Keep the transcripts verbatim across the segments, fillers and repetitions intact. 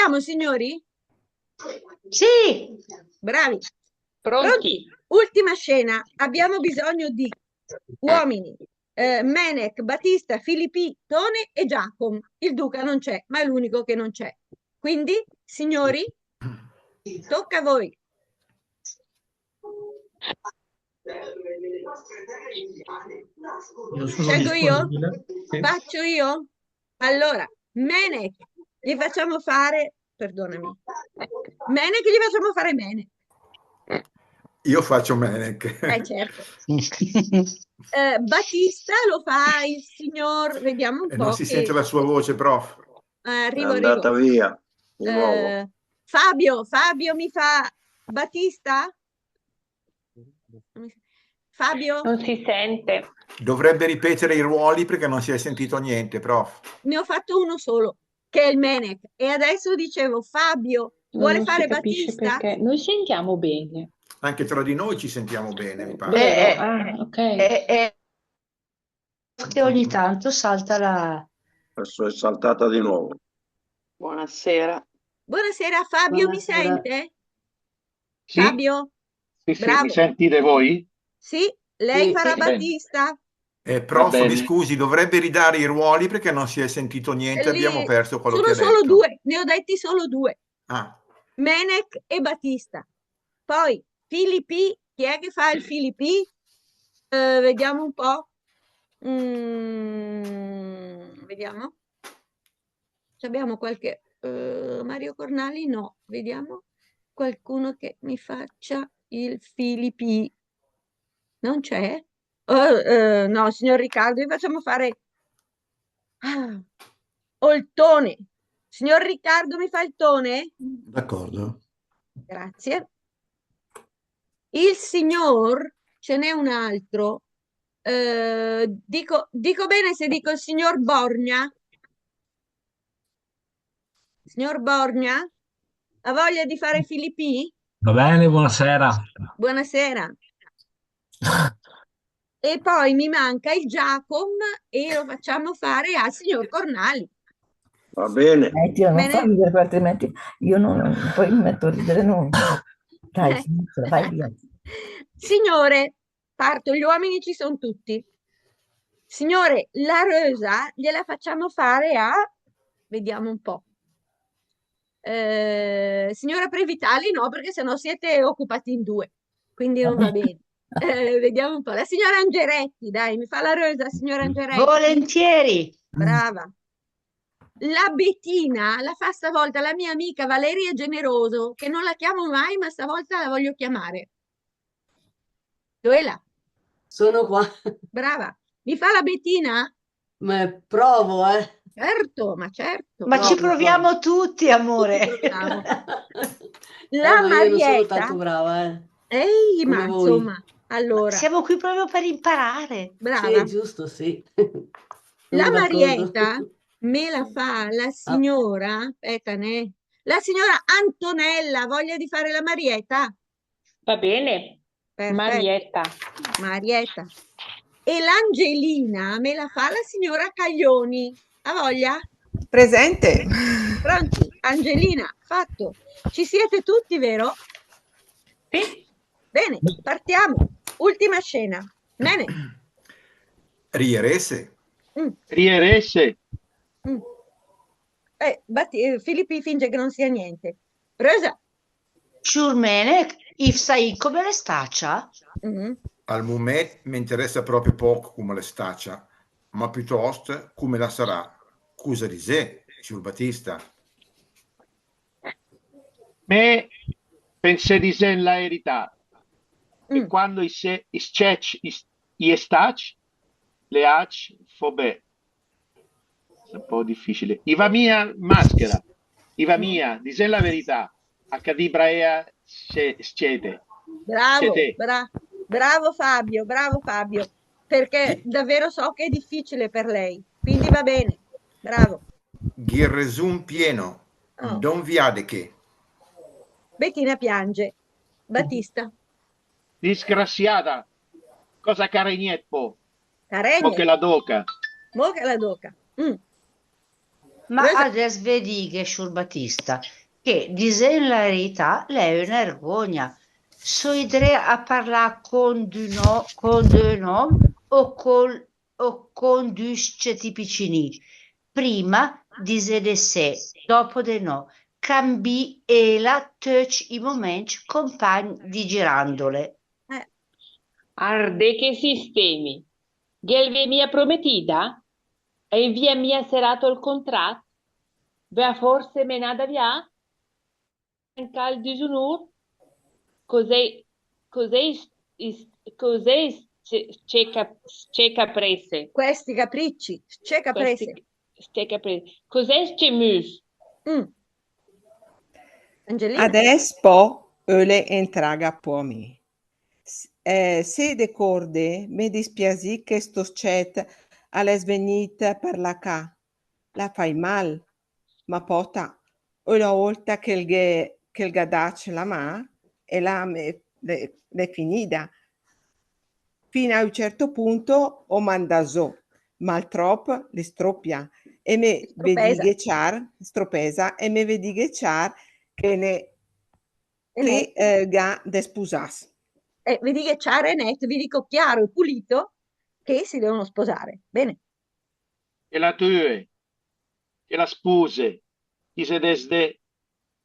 Siamo, signori? Sì. Bravi. Pronti? Pronti? Ultima scena. Abbiamo bisogno di uomini. Eh, Menec, Batista, Filipì, Tone e Giacom. Il duca non c'è, ma è l'unico che non c'è. Quindi, signori, tocca a voi. Io sono disponibile. Scelgo io? Sì. Faccio io? Allora, Menec, gli facciamo fare, perdonami. Menec, gli facciamo fare Menec. Io faccio Menec. Eh, certo. Eh, Batista lo fa il signor, vediamo un po'. E non si sente la sua voce, prof. Eh, arrivo, arrivo. È andata via di nuovo. Eh, Fabio, Fabio mi fa Batista? Fabio? Non si sente. Dovrebbe ripetere i ruoli perché non si è sentito niente, prof. Ne ho fatto uno solo, che è il Menec. E adesso dicevo, Fabio, vuole fare Batista? Non si capisce perché. Noi sentiamo bene. Anche tra di noi ci sentiamo bene, mi pare. Vero? Eh, eh. Ah, ok. Eh, eh. Che ogni tanto salta la... Adesso è saltata di nuovo. Buonasera. Buonasera, Fabio, mi sente? Sì. Fabio? Sì, sì, bravo. Mi sentite voi? Sì, lei farà Batista. Eh, prof, mi scusi, dovrebbe ridare i ruoli perché non si è sentito niente, abbiamo perso quello che ha detto. Sono solo due, ne ho detti solo due. Ah. Menec e Batista. Poi, Filipì, chi è che fa il Filipì? Eh, vediamo un po'. Mm, vediamo. Ci abbiamo qualche, eh, Mario Cornali? No, vediamo qualcuno che mi faccia il Filipì. Non c'è? Oh, eh, no, signor Riccardo, vi facciamo fare, ah, o il Tone. Signor Riccardo, mi fa il Tone? D'accordo. Grazie. Il signor, ce n'è un altro. Eh, dico, dico bene se dico il signor Borgna? Signor Borgna, ha voglia di fare Filipì? Va bene, buonasera. Buonasera. E poi mi manca il Giacom e lo facciamo fare al signor Cornali. Va bene. Eh, Dio, non fa ridere, perché altrimenti io non, poi mi metto a ridere, non. Dai, signora, vai via. Signore, parto, gli uomini ci sono tutti. Signore, la Rosa gliela facciamo fare a, vediamo un po'. Eh, signora Previtali no, perché sennò siete occupati in due, quindi non va bene. Eh, vediamo un po'. La signora Angeretti, dai, mi fa la Rosa, signora Angeretti. Volentieri. Brava. La Betina la fa stavolta la mia amica Valeria Generoso, che non la chiamo mai, ma stavolta la voglio chiamare. Dov'è la? Sono qua. Brava. Mi fa la Betina? Ma provo, eh. Certo, ma certo. Ma ci proviamo tutti, amore. Tutti proviamo. La Marietta. Eh, ma io non sono tanto brava, eh. Ehi, ma insomma, allora. Siamo qui proprio per imparare. Brava. Sì, giusto, sì. La Marietta me la fa la signora, aspetta, né. La signora Antonella, voglia di fare la Marietta? Va bene. Perfetto. Marietta. Marietta. E l'Angelina me la fa la signora Caglioni. Ha voglia? Presente. Pronti? Angelina, fatto. Ci siete tutti, vero? Sì. Bene, partiamo. Ultima scena. Bene. Rierese. Mm. Rierese. Mm. Eh, Batti-, eh, Filipì finge che non sia niente. Rosa. Sciur Menec, i sa come l'è stacia? Mm. Al mument m'interessa pròpe póch come l'è stacia, ma piötòst come la sarà. Cósa disé, sciur Batista? Mé pensé, disènd la erità, che quando i se-, i s-cècc, i s-, i è stacc, l'è àcc fò bé. È un po' difficile. I va mia maschera. I va mia, disènd la verità, a cadì braèa s-cète. Bravo, bra-, bravo Fabio, bravo Fabio, perché davvero so che è difficile per lei, quindi va bene, bravo. Gh'ì resù pieno. Oh. Dóm vià de ché. Bettina piange. Batista. Disgrasiada, cósa che a règne pò? Che a règne. Mó che la dóca. Mó che la dóca. Mm. Ma adès ve dighe, sciur Batista, che, disènd la erità, l'è öna ergogna. Sói dré a parlà con d'ün o-, con d'ün òm o col, o con d'ü scèt picinì. Prima disì de sé, dòpo de nò. Cambiéla töcc i momèncc, compàgn di girandole. Eh. Ardì che sistemi. Ghe l'vì mia prometida? E vì mia seràt ol contrat? V'à forse menada vià? Anca ol disunùr? Cos'è, cos'è is-, is-, cos'è is-, ce, ce cap-, ce caprese? Questi capricci, ce caprese. Questi, ce caprese. Cos'è ce mus? Mm. Angelina. Adès pò, öle entràga pò a mi. S-, eh, se decorde, me dispiasì che sto scèt al è svenìt per la ca. L'à fai mal, ma pòta, öna ólta che 'l ghe, che 'l gh'à dacc la mà, e là me, l'è, l'è finida. Fina a ü cèrto punto ó mandàt zó, ma ol tròp l'istrópia, e me ve dighe ciar, stropèsa, e me ve dighe ciar che ne, che, eh, gh'à de spusàs. Eh, ve dighe ciar e nèt, vi dico chiaro e pulito che si devono sposare. Bene. E la töe, che la spuse, chi se dèsde,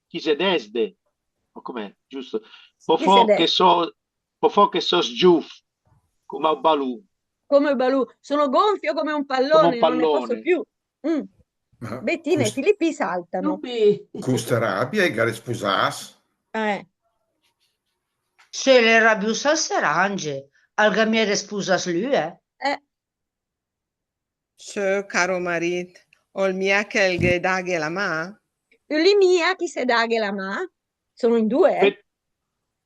chi se dèsde, o com'è, giusto? Pò fò che só, pò fò che só sgiùf, come ü balù. Come ü balù. Sono gonfio come un pallone, non ne posso più. Mm. Ma Bettina e Filippi saltano. Con sta rabia i gh'à de spusàs. Eh. Se l'è rabiùs al se range, al gh'à mia de spusàs lü, eh. Eh. Sö, caro marìt, öl mia che 'l ghe daghe la mà? Öli mia che se daghe la mà? Sono in due, eh? Spet-,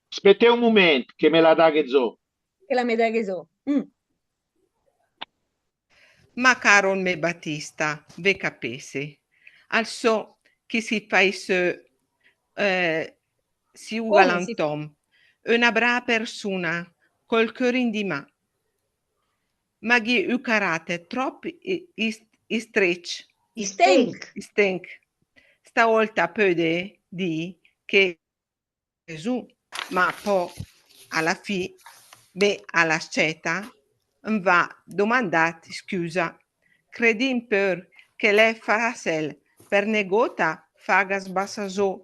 spetì ü momènt che me la daghe zó. Che la me daghe zó. Mm. Ma caro ol me Batista, ve capésse. Al só che si fà sö, eh, sì ü galantòm, öna braa persuna, col cör in di mà. Ma gh'ì ü caràter tròp i-, ist-, istrécc. Isténch. Isténch. Staólta pöde dì che Gesù, ma pò a la fì, bé, a la scèta, 'm va domandàt scüsa. Credì pör che l'è fàcel per negóta fàga sbassà zó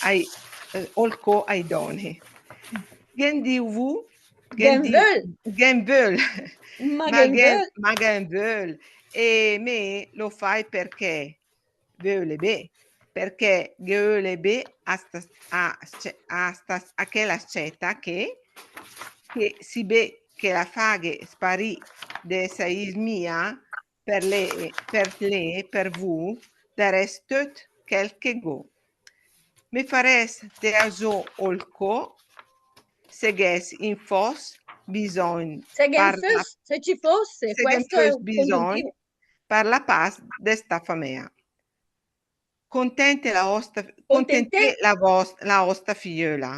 ai, eh, ol có ai dòne. Ghe 'n dì vù, ghe 'n dì, ghe 'n völ. Ma ghe 'n völ. Ma ghe 'n völ. E me lo fai perché völe bé, perché ghe öle bé a sta, a sce-, a sta, a chèla scèta che, che sibé che la faghe sparì de saìs mia, per lé, per lé, per vù, darès töt chèl che gh'ó. Me farès dà zó ol có, se gh'ès in fóss bisògn. Se gh'è in fóss, se ci fosse, se gh'è in fóss bisògn, per la pas de sta faméa. Contente la òsta, contente la vòs-, la òsta fiöla.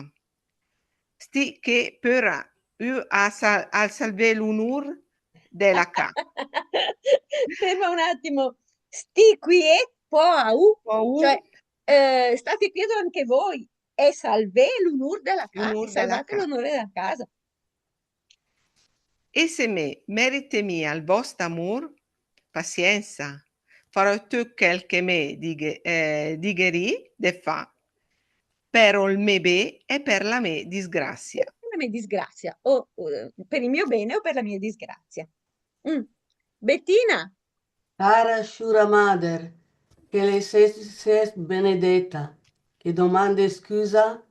Stì che pör ü a sa-, al salvé l'unùr de la ca. Ferma un attimo. Stì quiét, pò a ü. Pò a ü. Cioè, eh, state quieto anche voi. E salvé l'unùr de la ca-, l'unùr de la ca-, salvate l'onore della casa. E se me mèrite mia ol vòst amùr, pasiènsa, faró töt chèl che me dighe-, eh, digherì de fà, per ol mé bé e per la mé disgràsia. Per la mia disgrazia, o, o, per il mio bene o per la mia disgrazia. Mm. Bettina! Cara sciura mader, che la sét, sét benedéta, che domande scüsa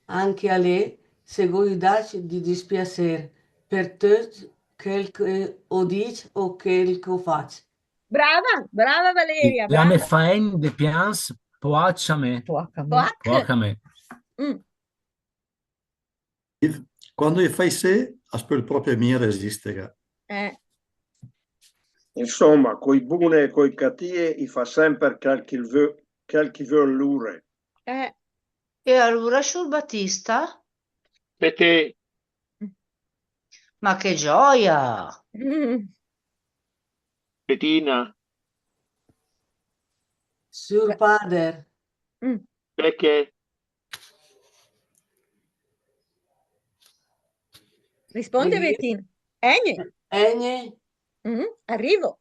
anche a lé se gh'ó dacc di dispiasér per töt chèl che ó dicc o chèl che ó facc. Brava, brava Valeria, brava. La me fa ègn de pians, pòch a mé. Pòch a mé. Pòch a mé. Mm. Quando i fa isé, as pöl pròpe mia resìstega. Eh. Insóma, coi bune e coi catìe, i fa sèmper chèl ch'i vö-, chèl ch'i völ lur. Eh. E alura, sciur Batista? Betì. Ma che gioia! Bettina. Siur pader. Mm. Perché? Risponde, Betina. Egne. Egne. Mm, arrivo.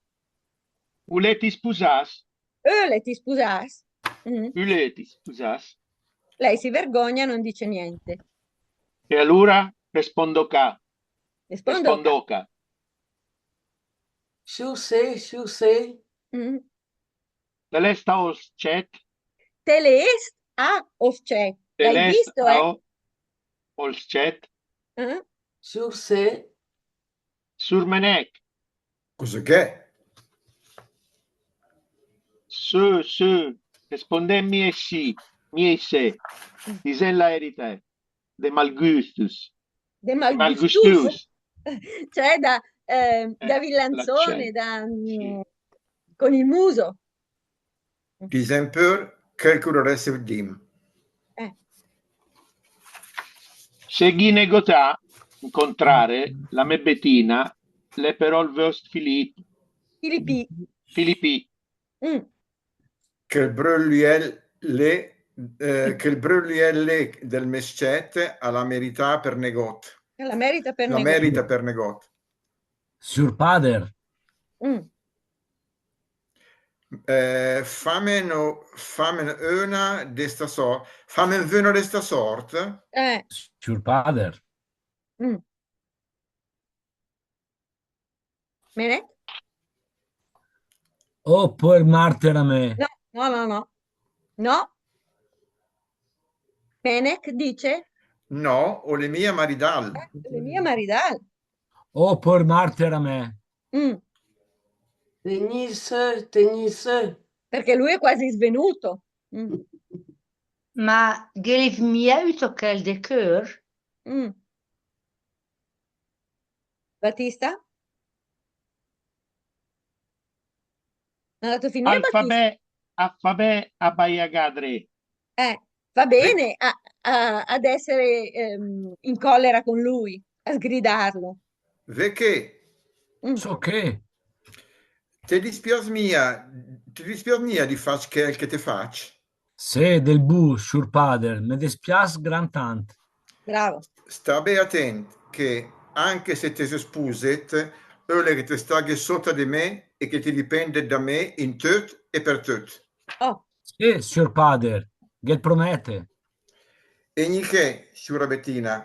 Ülìet spusàs? Ülìet spusàs? Mm. Ülìet spusàs? Lei si vergogna, non dice niente. E alura respónd ca. Respónd ca. Siur sé, siur sé. Mm. Te l'est a ol scèt? Te l'est a ol scèt? Te l'est a ol scèt? Eh? Siur sé. Siur Menech. Cos'è che? Sö, sö, respondì mia sì, mia sé. Disèm la erità. De malgüstus. De malgüstus. Cioè da, eh, da villanzone, da, mm, con il muso. Disèm pör chèl che ölerèss dìm. Eh. Se gh'ì negót a incontrà la mé Betina, l'è per ol vöst Filip. Filipì. Filipì. Mm. Chèl bröt lièl lé, eh, chèl bröt lièl lé del mé scèt a l'à merità per negót. A l'à merità per negót. Siur pader. Mm. Eh, fàmen, fàmen öna de sta sò-, fàmen vö öna de sta sòrt. Eh. Siur pader. Mm. Menech? Oh, poer màrter a mé. No, no, no, no. No. Menech dice? No, ol mé maridàl. Eh, ol mé maridàl. Oh, poer màrter a mé. Mm. Tegnìl sö, tegnìl sö. Perché lui è quasi svenuto. Mm. Ma ghe l'ìv mia üt chèl de cör? Mm. Batista? È andato a finire, Batista? Al fa bé, al fa bé a baiagà dré. Eh, va bene a, a, ad essere, ehm, in collera con lui, a sgridarlo. Vé ché? Mm. Só ché? Te dispiàs mia, te dispiàs mia di fàs chèl che t'é facc? Sé, del bu, siur pader, me despiàs gran tant. Bravo. Sta bé atènt che, anche se te sé spusét, öle che te staghe sóta de mé e che te dipèndet da mé in töt e per töt. Oh. Sé, siur pader, ghe l' promète. E gna ché, siura Betina,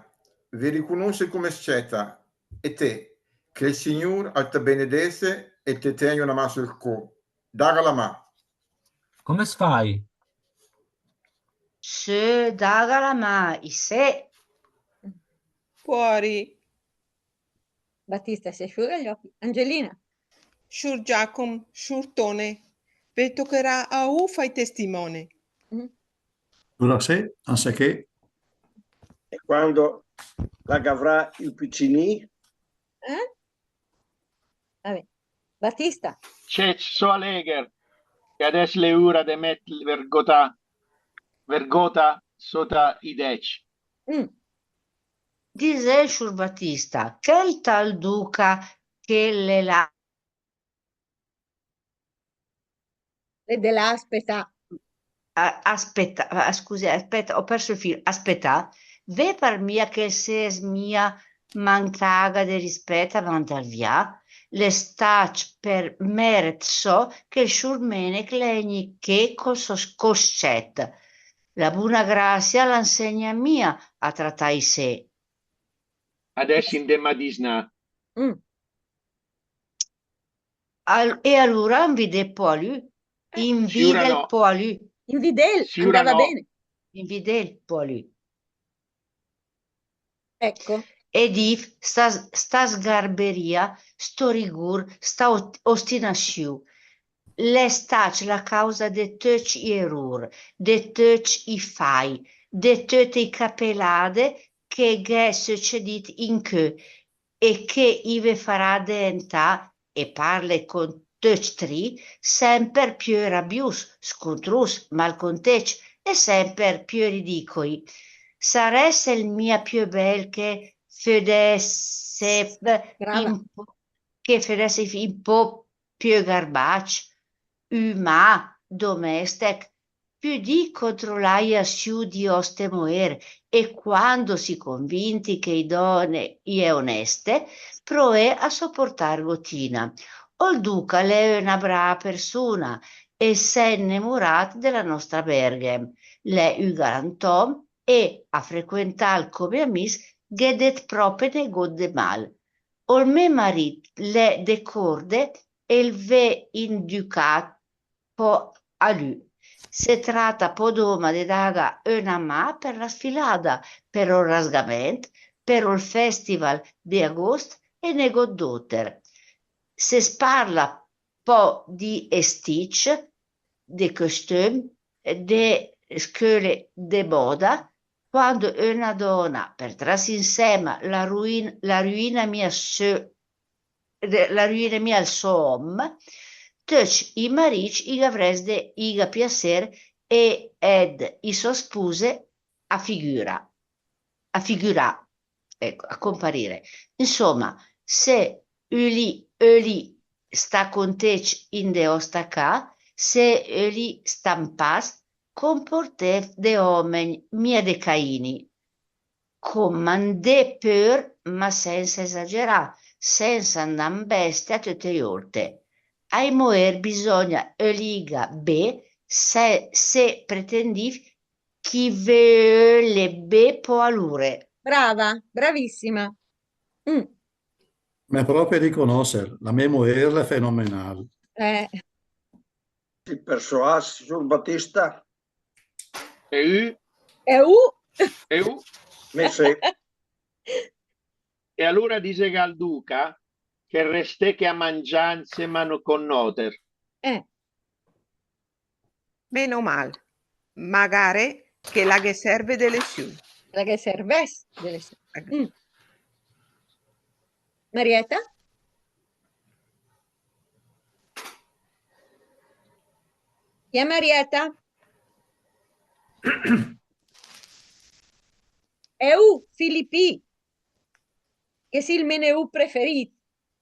ve riconósse come scèta, e té, che 'l Signùr al te benedèsse e 'l te tègne öna mà söl có. Daga la mà. Come s' fài? Sö, daga la mà, isé. Fuori. Batista si asciuga gli occhi. Angelina. Sciur Giacom, sciur Tone, ve tocherà a u fà i testimone. Mm. Alura sé, ansé ché. E quando la gh'avrà i picinì? Eh? Va bé. Batista. Cècc, só alégher, che adèss l'è ura de mèt vergóta, vergóta sóta i dècc. Mm. Disé, sciur Batista, chèl tal duca che l'è là. L'è de là a spetà. A-, aspetta, a-, scusi, aspetta, ho perso il filo. Aspetta, vé par mia che 'l s'és mia mancàga de rispèt avant al vià, l'è stacc per mèret sò che 'l sciur Ménech l'è gnì ché col sò scoscèt. La buna grassia la 'nsègna mia a tratà isé. Adèss indèm a disnà. Mm. Al-, e alura invidél pò a lü. Eh. Invidél pò a lü. Invidél, andava bene. Invidél pò a lü. Ecco. E dìv, sta, sta sgarberia, sto rigùr, sta ot-, ostinasiù, l'è stacc la causa de töcc i erùr, de töcc i fài, de töte i capelade che gh'è söcedìt incö e che i ve farà deentà, e parle con töcc tri, sèmper piö rabiùs, scuntrùs, malcontécc e sèmper piö ridìcoi. Sarèss mia piö bèl che födèssev... Brava. Un pó, che födèssev un pó piö garbàcc, ümà, domèstech, pödì controlà i assiù di òste moér, e quando sì convinti che i dòne i è onèste, proé a soportàr gotina. Ol duca l'è öna braa persuna e s'è 'nnemuràt de la nòsta Bèrghem. L'è ü galantòm e a frequentàl come amìs ghe dét pròpe negót de mal. Ol mé marìt l'è decorde e 'l vé inducàt pò a lü. Se trata pò dóma de daga öna mà per la sfilada, per ol rasgamènt, per ol festival de agóst e negót d'óter. Se sparla pò di estìcc, de costöm, de scöle de mòda, quando öna dòna, per tras insèma, la ruin-, la ruina mia sö de, la ruine mia 'l sò òm, töcc i marìcc i gh'avrès de iga piasér e èd i sò spuse a figüra, a figürà, ecco, a comparire. Insoma, se ölì, ölì stà contécc in de òsta cà, se ölì stà 'n pas, comportèv de òmegn, mia de caini. Comandé pör, ma sènsa esagerà, sènsa 'ndà 'n bèstia töte i ólte. Ai moér bisògna ölìga bé, se, se pretendìv ch'i ve öle bé pò a lure. Brava, bravissima. Mm. M'è pròpe riconòsser, la mé moér l'è fenomenàl. Eh. Sì persuàs, signor Battista? E ü? E ü? E ü? Mi sì. E alura disega al duca che 'l restéche a mangià insèma con nóter. Eh. Meno mal. Magare che la ghe serve de lesiù. La ghe servès de lesiù. Mm. Marieta? Chi è Marieta? E ü, Filipì, che sì 'l mé neùt preferìt,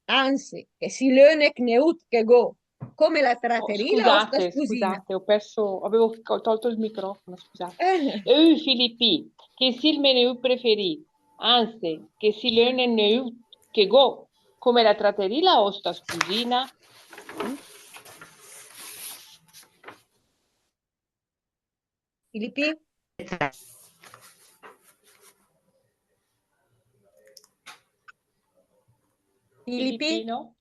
anse, che sì l'önech neùt che gh'ó, come la traterì la òsta spusina? Oh, scusate, scusate, ho perso, avevo co-, tolto il microfono, scusate. Eh. E ü, Filipì, che sì 'l mé neùt preferìt, anse, che sì l'önech neùt che gh'ó, come la traterì la òsta spusina? Filipì? Filipì? Filipino?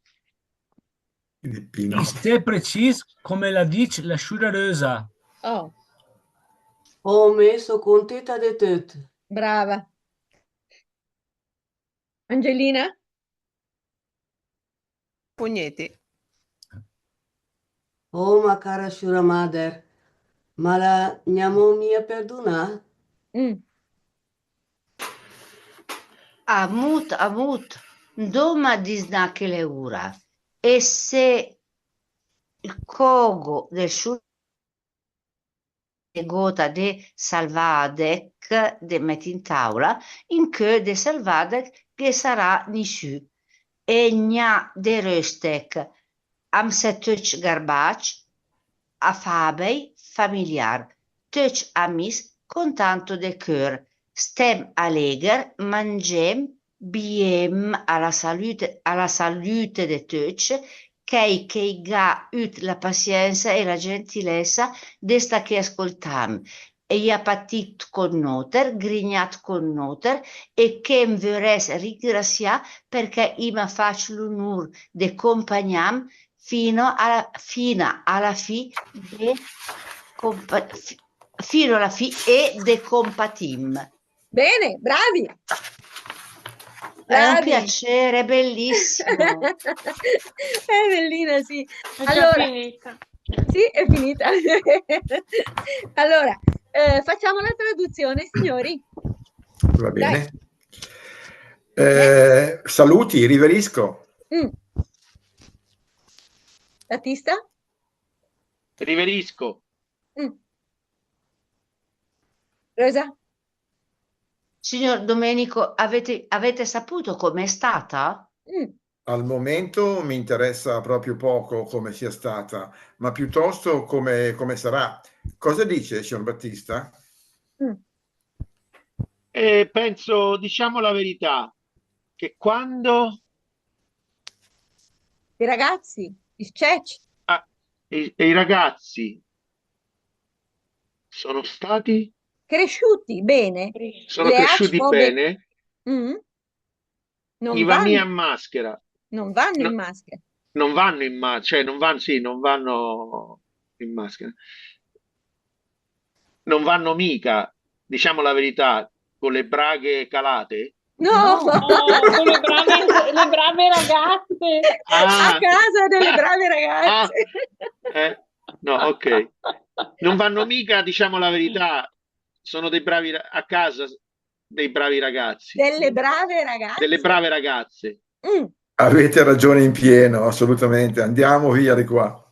Filipino. Istèss precìs come la dis la sciura Rösa. Oh. Oh, mé só contenta de töt. Brava. Angelina? Pugneti. Oh, ma cara sciura mader, ma la gnamó mia perdunà? Mm. Amùt, amùt, 'ndóma a disnà che l'è ura. E se 'l cógo del sciur negóta de salvàdech de mèt in tàola, incö de salvàdech ghe sarà nissü. E gna de röstech, am sè töcc garbàcc, afàbei, familiàr, töcc amìs, con tanto de cör, stèm alégher, mangém, biém a la salute, a la salute de töcc, chèi che i gh'à üt la pasiènsa e la gentilèssa de stà ché a scoltàm, e i à patìt con nóter, grignàt con nóter, e che 'm vörès ringrasià perché i m'à facc l'unùr de compagnàm fino a la, fina a la fì de compa-, fi-, fino a la fì e de compatìm. Bene, bravi! È un piacere, è bellissimo. È bellina, sì. È già finita. Allora, sì, è finita. Allora, eh, facciamo la traduzione, signori. Va bene. Dai. Eh, saluti, riverisco. Mm. Battista? Riverisco. Mm. Rosa? Signor Domenico, avete, avete saputo com'è stata? Mm. Al momento mi interessa proprio poco come sia stata, ma piuttosto come, come sarà. Cosa dice, signor Battista? Mm. Eh, penso, diciamo la verità, che quando... I ragazzi, i scècc. Ah, e, e i ragazzi sono stati? Cresciuti bene. Sono cresciuti bene? Mm. Non vanno in maschera. Non vanno in maschera. Non vanno in ma-, cioè non vanno, sì, non vanno in maschera. Non vanno mica, diciamo la verità, con le braghe calate? No. No, con le brave, le brave ragazze. Ah. A casa delle brave ragazze. Ah. Eh, no, ok. Non vanno mica, diciamo la verità, sono dei bravi ra-, a casa dei bravi ragazzi. Delle brave ragazze. Delle brave ragazze. Mm. Avete ragione in pieno, assolutamente. Andiamo via di qua.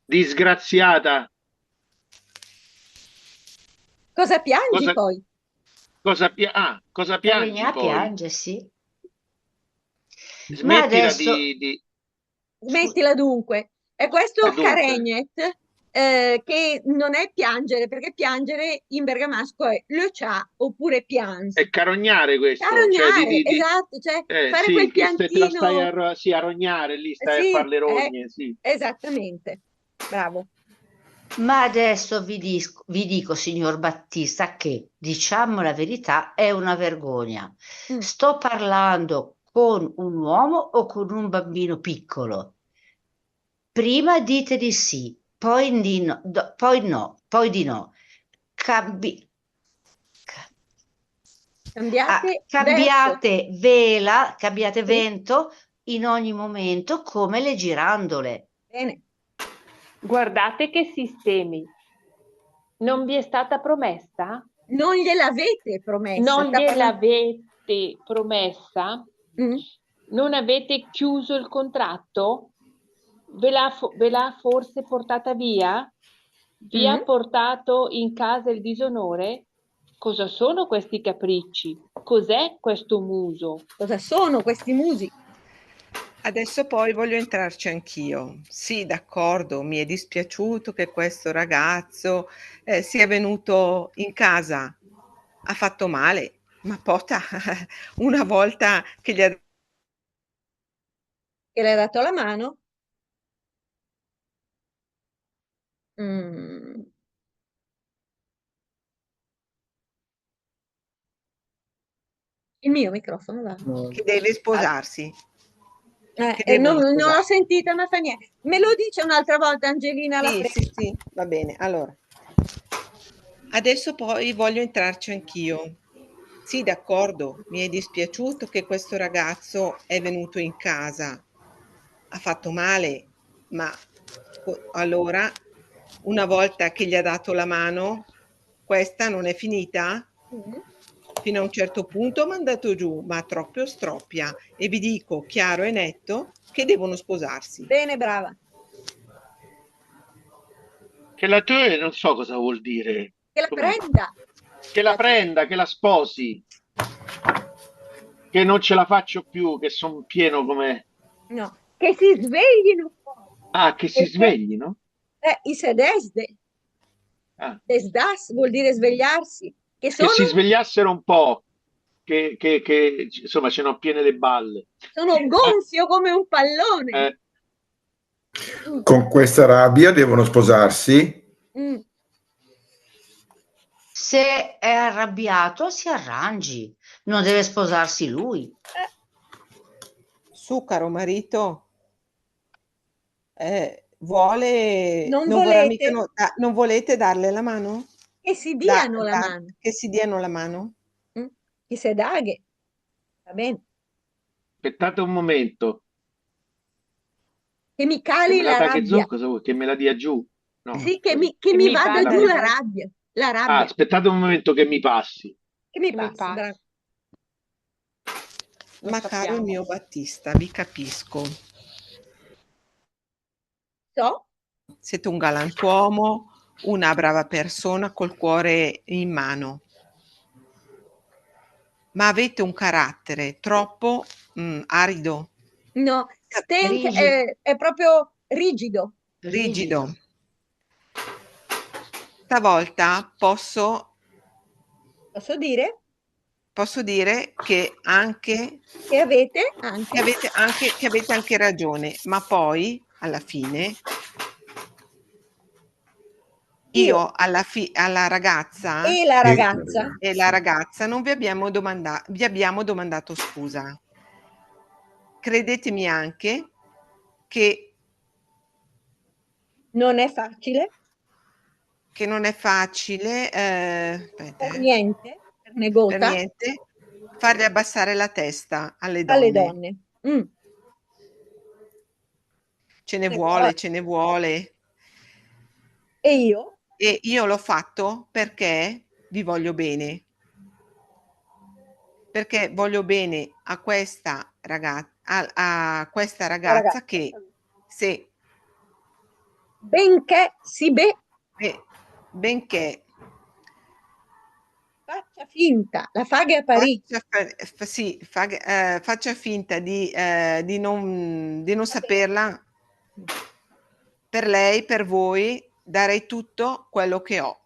Disgraziata. Cosa piangi poi? Cosa pia-, ah, cosa piangi poi? Piange, sì. Smettila di, di... Smettila dunque. È questo carègnet, eh, che non è piangere, perché piangere in bergamasco è löcià oppure pians. È carognare questo, cioè di, di, di... Carognare, esatto, cioè fare quel piantino. Eh, sì, che te la stai a ro-, sì, a rognare, lì stai a fare le rogne, sì. Esattamente. Bravo. Ma adesso vi dis-, vi dico, signor Battista, che, diciamo la verità, è una vergogna. Mm. Sto parlando con un uomo o con un bambino piccolo? Prima dite di sì, poi di no, do-, poi no, poi di no. Cambi-, ca-, cambiate verso. Ah, cambiate vela, cambiate vento in ogni momento come le girandole. Bene. Guardate che sistemi. Non vi è stata promessa? Non gliel'avete promessa? Non gliel'avete promessa? Mm. Non avete chiuso il contratto? Ve l'ha fo-, ve l'ha forse portata via? Vi ha portato in casa il disonore? Cosa sono questi capricci? Cos'è questo muso? Cosa sono questi musi? Adesso poi voglio entrarci anch'io. Sì, d'accordo, mi è dispiaciuto che questo ragazzo, eh, sia venuto in casa. Ha fatto male, ma pota, una volta che gli ha... Che le ha dato la mano? Mm. Il mio microfono va. Che deve sposarsi. Eh, eh, non, non l'ho sentita, ma fa niente. Me lo dice un'altra volta, Angelina, la prego. Sì, sì, sì, va bene. Allora, adesso poi voglio entrarci anch'io. Sì, d'accordo, mi è dispiaciuto che questo ragazzo è venuto in casa. Ha fatto male, ma co-, allora, una volta che gli ha dato la mano, questa non è finita? Mm. Fino a un certo punto ho mandato giù, ma troppo stroppia, e vi dico chiaro e netto che devono sposarsi. Bene, brava. Che la tö, non so cosa vuol dire. Che la prenda. Che la prenda, che la sposi. Che non ce la faccio più, che son pieno come... No, che si sveglino. Ah, che si sveglino? Eh, i se desde. Ah. Desdas vuol dire svegliarsi. Che si svegliassero un po', che, che, che, insomma, ce n'ho piene le balle. Sono gonfio come un pallone. Eh. Con questa rabbia devono sposarsi? Mm. Se è arrabbiato, si arrangi. Non deve sposarsi lui. Eh. Su, caro marito. Eh, vuole, non vorrà mica, no, da-, non volete darle la mano? Che si diano la mano. Che si diano la mano? Mm? Che se daghe. Va bene. Aspettate un momento. Che mi cali la rabbia. Che me la dia giù? No. Sì, che mi, che mi vada giù la rabbia. La rabbia. Ah, aspettate un momento che mi passi. Che mi passi, bravo. Ma caro mio Battista, vi capisco. So. Siete un galantuomo, una brava persona col cuore in mano. Ma avete un carattere troppo, mm, arido. No, stènch è, è proprio rigido. Rigido. Stavolta posso Posso dire? Posso dire che anche Che avete anche. Che avete anche, che avete anche ragione, ma poi alla fine io alla fi- alla ragazza E la ragazza. E la ragazza non vi abbiamo domanda- vi abbiamo domandato scusa. Credetemi anche che Non è facile. Che non è facile, eh, aspetta, Per eh, niente, per negota. Per niente, farle abbassare la testa alle donne. Alle donne. Mm. Ce ne Ne vuole, vuole. Ce ne vuole. E io? E io l'ho fatto perché vi voglio bene. Perché voglio bene a questa ragazza, a, a questa ragazza Ragazza. Che se Benché si be- eh, benché faccia finta, la faghe aparì. Faccia, fa- fa- sì, fa- eh, faccia finta di, eh, di non, di non saperla. Per lei, per voi, darei tutto quello che ho.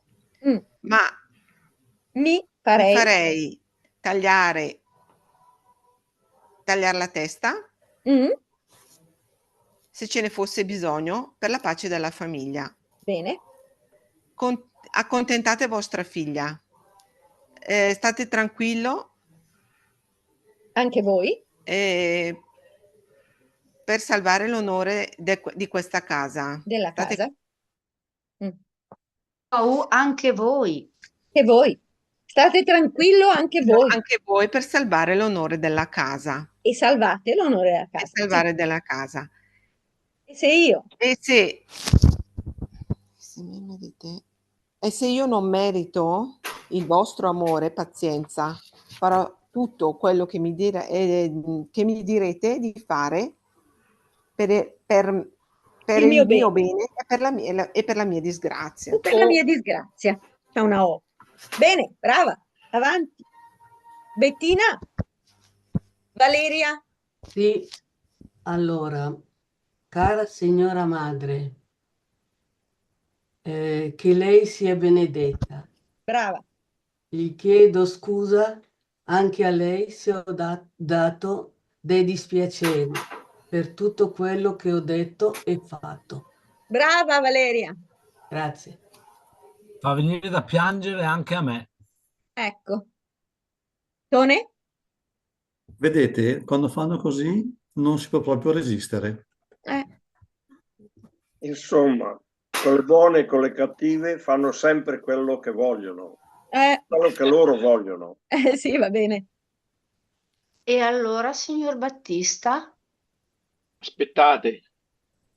Mm. Ma Mi mi farei. Farei tagliare, tagliare la testa Mm. Se ce ne fosse bisogno per la pace della famiglia. Bene. Con- accontentate vostra figlia. Eh, state tranquillo. Anche voi. Eh, per salvare l'onore de- di questa casa. Della State- casa. Mm. Oh, anche voi. Che voi. State tranquillo anche voi. Anche voi per salvare l'onore della casa. E salvate l'onore della casa. E salvare della casa. E se io? E se, se mi merite- e se io non merito il vostro amore, pazienza, farò tutto quello che mi, dire- eh, che mi direte di fare per, per- per Il il mio mio bene. Bene e per la mia, e per la mia disgrazia. O per la mia disgrazia. C'è una O. Bene, brava. Avanti. Bettina? Valeria? Sì, allora, cara signora madre, eh, che lei sia benedetta. Brava. Gli chiedo scusa anche a lei se ho da- dato dei dispiaceri per tutto quello che ho detto e fatto. Brava Valeria. Grazie. Fa venire da piangere anche a me. Ecco. Tone? Vedete, quando fanno così non si può proprio resistere. Eh, Insomma, con le buone e con le cattive fanno sempre quello che vogliono, eh, quello che loro vogliono. eh, sì, va bene. E allora, signor Battista? Aspettate.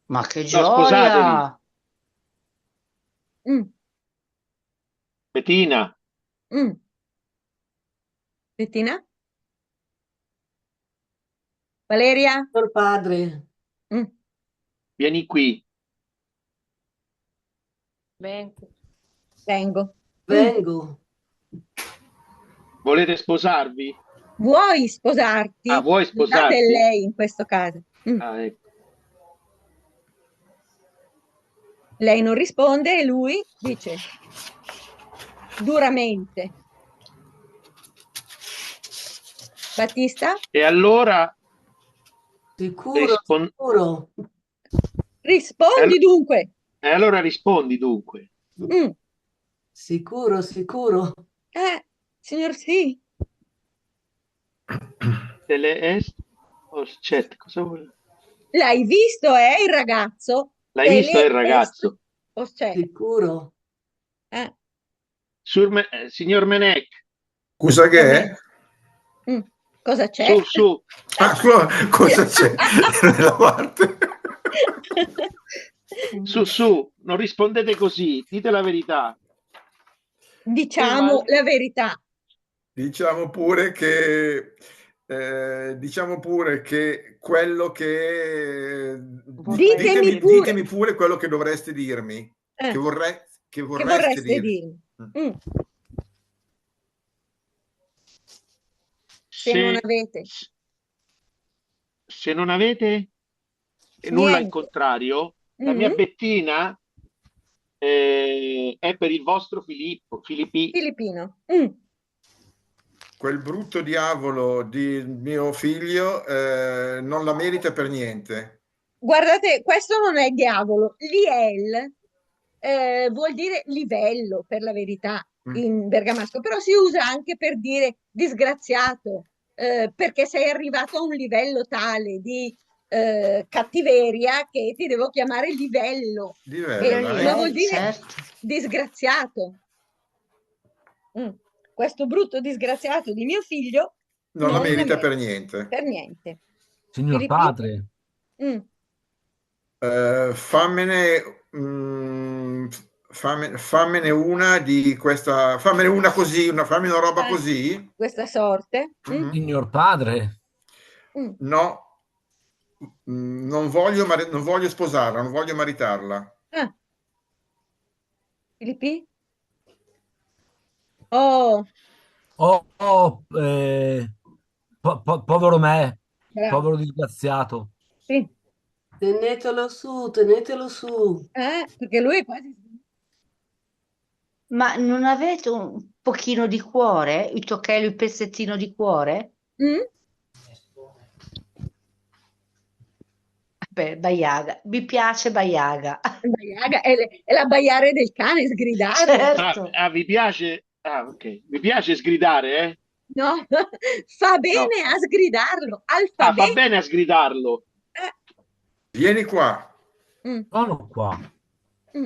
Ma che No, sposatevi. Gioia! Mm, Bettina, mm. Bettina? Valeria? Signor padre, Mm. Vieni qui. Vengo. Vengo. Volete sposarvi? Vuoi sposarti? Ah, vuoi Scusate, sposarti? Lei in questo caso. Mm. Ah, ecco. Lei non risponde e lui dice duramente. Battista? E allora Sicuro, rispon- sicuro. Rispondi Eh, dunque. E allora rispondi dunque. Mm. Sicuro, sicuro. Eh, signor sì. Te le est os chat, cosa vuol? L'hai visto, eh, il ragazzo? L'hai Te visto le il ragazzo? Os chat. Sicuro. Eh. Sur Me- eh, signor Menec, Cosa che è? Mm. Cosa c'è? Su, su, Ah, scusa, cosa c'è nella parte? Su, su, non rispondete così, dite la verità. Diciamo la verità. Diciamo pure che, eh, diciamo pure che quello che... Ditemi pure. Ditemi pure quello che dovreste dirmi. Eh, Che, vorre- che che vorreste vorreste dirmi. dirmi? Mm. se non avete. Se non avete e nulla in contrario, la mia Bettina, eh, è per il vostro Filippo, Filipì. Filippino. Mm. Quel brutto diavolo di mio figlio, eh, non la merita per niente. Guardate, questo non è diavolo. Liel, eh, vuol dire livello, per la verità, in bergamasco, però si usa anche per dire disgraziato, eh, perché sei arrivato a un livello tale di, eh, cattiveria che ti devo chiamare livello. Livello, eh, ma vuol dire disgraziato. Mm. Questo brutto disgraziato di mio figlio non la merita per niente. Per niente. Signor padre. Mm. Eh, fammene, mm, famme-, fammene una di questa, fammene una così, una, fammi una roba così. Questa sorte. Mm. Signor padre. Mm. No. Mm, non voglio mari-, non voglio sposarla, non voglio maritarla. Ah. Filipì? Oh. Oh, oh, eh, po-, po-, povero me, povero disgraziato. Sì. Tenetelo su, tenetelo su. Eh, perché lui è quasi... Ma non avete un pochino di cuore? Un tochello, un pezzettino di cuore? Mm? Beh, baiaga. Mi piace baiaga. Baiaga, è, è l'abbaiare del cane, sgridare. Certo. Ah, ah, vi piace? Ah, ok. Mi piace sgridare, eh? No, fa bene a sgridarlo. Al fa bene a sgridarlo. Eh. Vieni qua. Mm. Sono qua. Mm.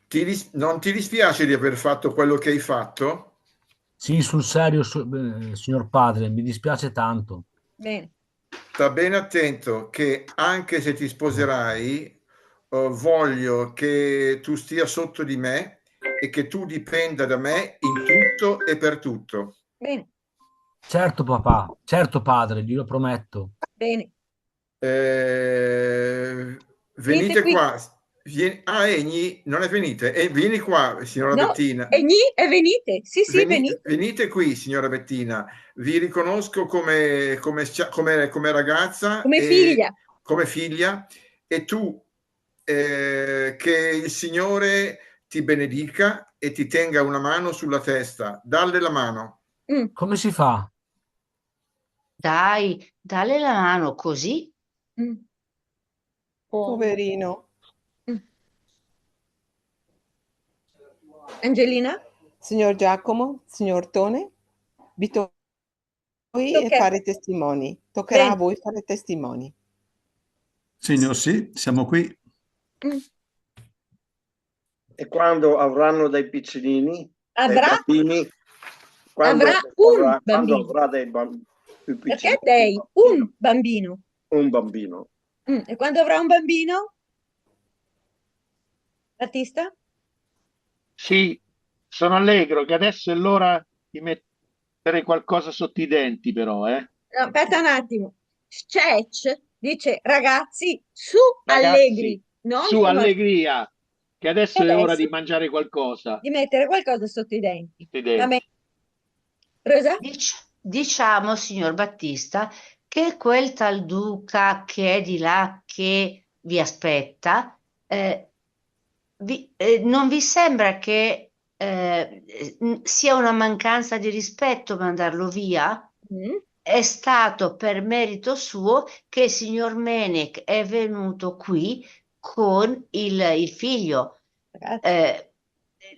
Ti dis-, non ti dispiace di aver fatto quello che hai fatto? Sì, sul serio, su-, eh, signor padre, mi dispiace tanto. Bene. Sta ben attento che anche se ti sposerai, eh, voglio che tu stia sotto di me e che tu dipenda da me in tutto e per tutto. Bene. Certo, papà, certo, padre, glielo prometto. Bene. Eh, venite qua. Vien-, ah, Egni, non è venite. Eh, vieni qua, signora Bettina. Egni, e venite. Sì, sì, venite. Venite qui, signora Bettina. Vi riconosco come, come scia-, come, come ragazza. Come figlia. Come figlia. E tu, eh, che il Signore ti benedica e ti tenga una mano sulla testa. Dalle la mano. Mm. Come si fa? Dai, dalle la mano così. Mm. Poverino. Mm. Angelina? Signor Giacomo, signor Tone, vi to-, voi e fare testimoni. Toccherà a voi fare testimoni. Signor sì, siamo qui. Mm. E quando avranno dei piccinini, dei bambini, quando avrà, quando avrà dei bam-, più piccini, perché dei, un bambino. Un bambino. Mm, e quando avrà un bambino? Battista? Sì, sono allegro che adesso è l'ora di mettere qualcosa sotto i denti, però, eh. No, aspetta un attimo. Scècc dice, ragazzi, su, allegri, non su, allegria, che adesso è ora di mangiare qualcosa. Di mettere qualcosa sotto i denti. Sotto i denti. Va bene. Rosa? Dic-, diciamo, signor Battista, che quel tal duca che è di là, che vi aspetta, eh, vi, eh, non vi sembra che, eh, n-, sia una mancanza di rispetto mandarlo via? Mm. È stato per merito suo che il signor Menec è venuto qui con il, il figlio. Grazie. Eh,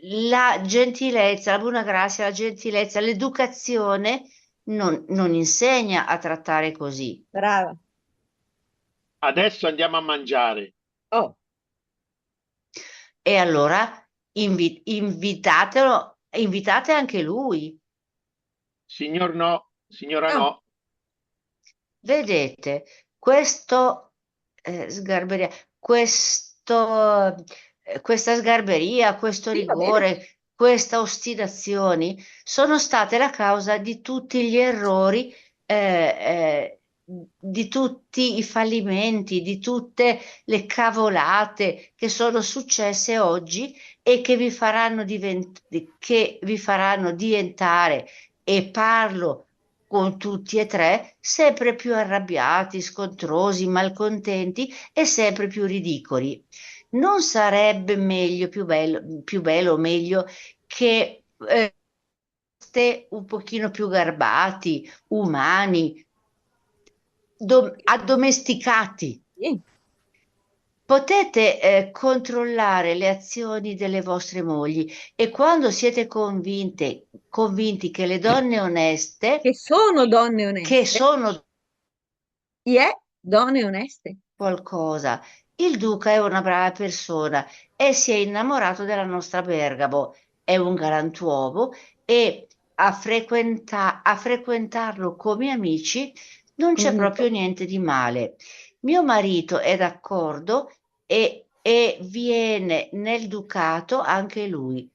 la gentilezza, la buona grazia, la gentilezza, l'educazione non, non insegna a trattare così. Brava. Adesso andiamo a mangiare. Oh. E allora invi-, invitatelo, invitate anche lui. Signor no, signora no. Vedete, questo, eh, sgarberia-, questo, eh, questa sgarberia, questo rigore, questa ostinazioni sono state la causa di tutti gli errori, eh, eh, di tutti i fallimenti, di tutte le cavolate che sono successe oggi e che vi faranno divent-, che vi faranno diventare, e parlo con tutti e tre, sempre più arrabbiati, scontrosi, malcontenti e sempre più ridicoli. Non sarebbe meglio, più bello, più bello o meglio che, eh, foste un pochino più garbati, umani, dom-, addomesticati? Sì. Potete, eh, controllare le azioni delle vostre mogli e quando siete convinte, convinti che le donne oneste, che sono donne oneste, che sono I è dòne onèste. Qualcosa. Il duca è una brava persona e si è innamorato della nostra Bergamo. È un galantuomo e a frequenta-, a frequentarlo come amici non c'è proprio niente di male. Mio marito è d'accordo e, e viene nel ducato anche lui.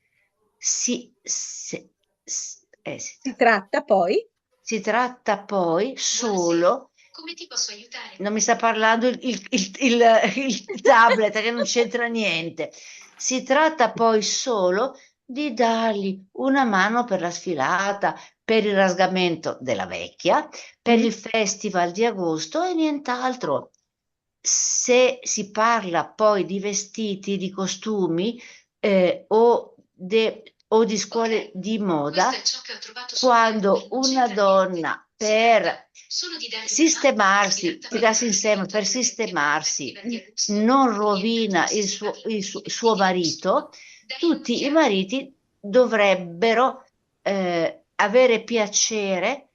Si, se, s-, eh, si Si tratta poi Si tratta poi solo Buonasera. Come ti posso aiutare? Non mi sta parlando il, il, il, il, il tablet, che non c'entra niente. Si tratta poi solo di dargli una mano per la sfilata, per il rasgamento della vecchia, per il festival di agosto e nient'altro. Se si parla poi di vestiti, di costumi, eh, o de-, o di scuole di moda, quando una donna per sistemarsi, tirarsi insieme, per sistemarsi, non rovina il suo, il su-, suo marito, tutti i mariti dovrebbero, eh, avere piacere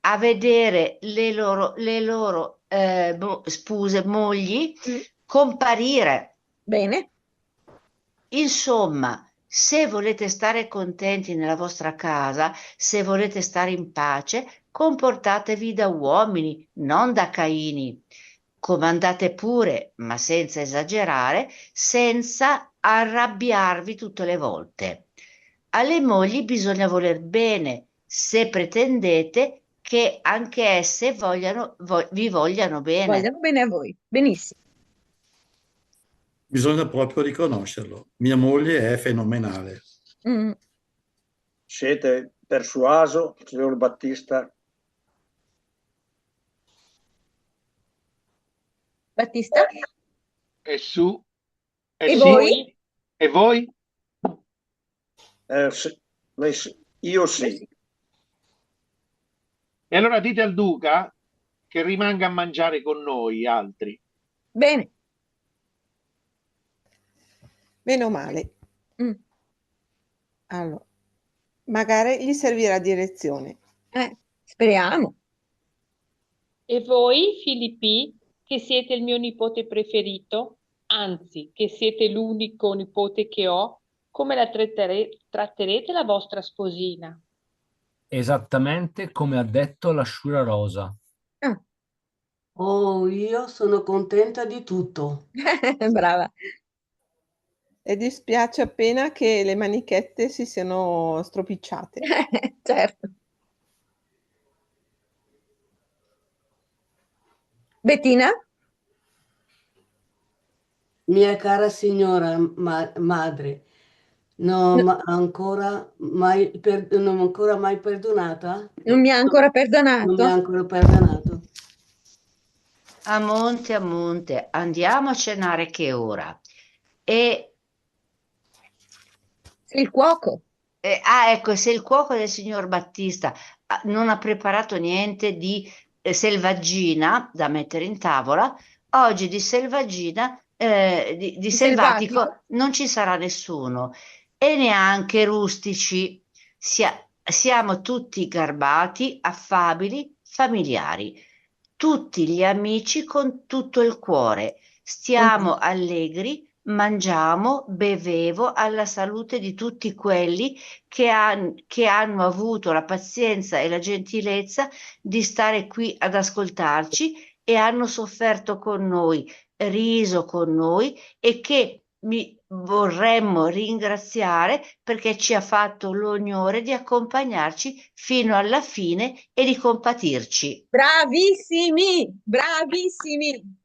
a vedere le loro, le loro, eh, mo-, spuse, mogli, comparire. Bene. Insomma, se volete stare contenti nella vostra casa, se volete stare in pace, comportatevi da uomini, non da Caini. Comandate pure, ma senza esagerare, senza arrabbiarvi tutte le volte. Alle mogli bisogna voler bene, se pretendete che anche esse vogliano, vo-, vi vogliano bene. Vogliano bene a voi. Benissimo. Bisogna proprio riconoscerlo. Mia moglie è fenomenale. Mm. Siete persuaso, signor Battista? Battista? E su, e E sì. Voi? E voi? Eh, sì, lei sì, io sì. E allora dite al duca che rimanga a mangiare con noi altri. Bene. Meno male. Mm. Allora, magari gli servirà di lezione. Eh, speriamo. E voi, Filipì, che siete il mio nipote preferito, anzi, che siete l'unico nipote che ho, come la trattare-, tratterete la vostra sposina? Esattamente come ha detto la sciura Rosa. Ah. Oh, io sono contenta di tutto. Brava. E dispiace appena che le manichette si siano stropicciate. Certo. Bettina? Mia cara signora ma-, madre, non No. m'ha ancora mai per-, non m'ha ancora mai perdonata? Non mi ha ancora perdonato? Non mi ha ancora perdonato. A monte, a monte, andiamo a cenare che è ora. E Se il cuoco. Eh, ah, ecco, se il cuoco del signor Battista ha, non ha preparato niente di, eh, selvaggina da mettere in tavola, oggi di selvaggina, eh, di, di Di selvatico selvatico. non ci sarà nessuno, e neanche rustici. Sia-, siamo tutti garbati, affabili, familiari. Tutti gli amici con tutto il cuore. Stiamo allegri, mangiamo, bevevo alla salute di tutti quelli che han-, che hanno avuto la pazienza e la gentilezza di stare qui ad ascoltarci e hanno sofferto con noi, riso con noi e che mi vorremmo ringraziare perché ci ha fatto l'onore di accompagnarci fino alla fine e di compatirci. Bravissimi, bravissimi.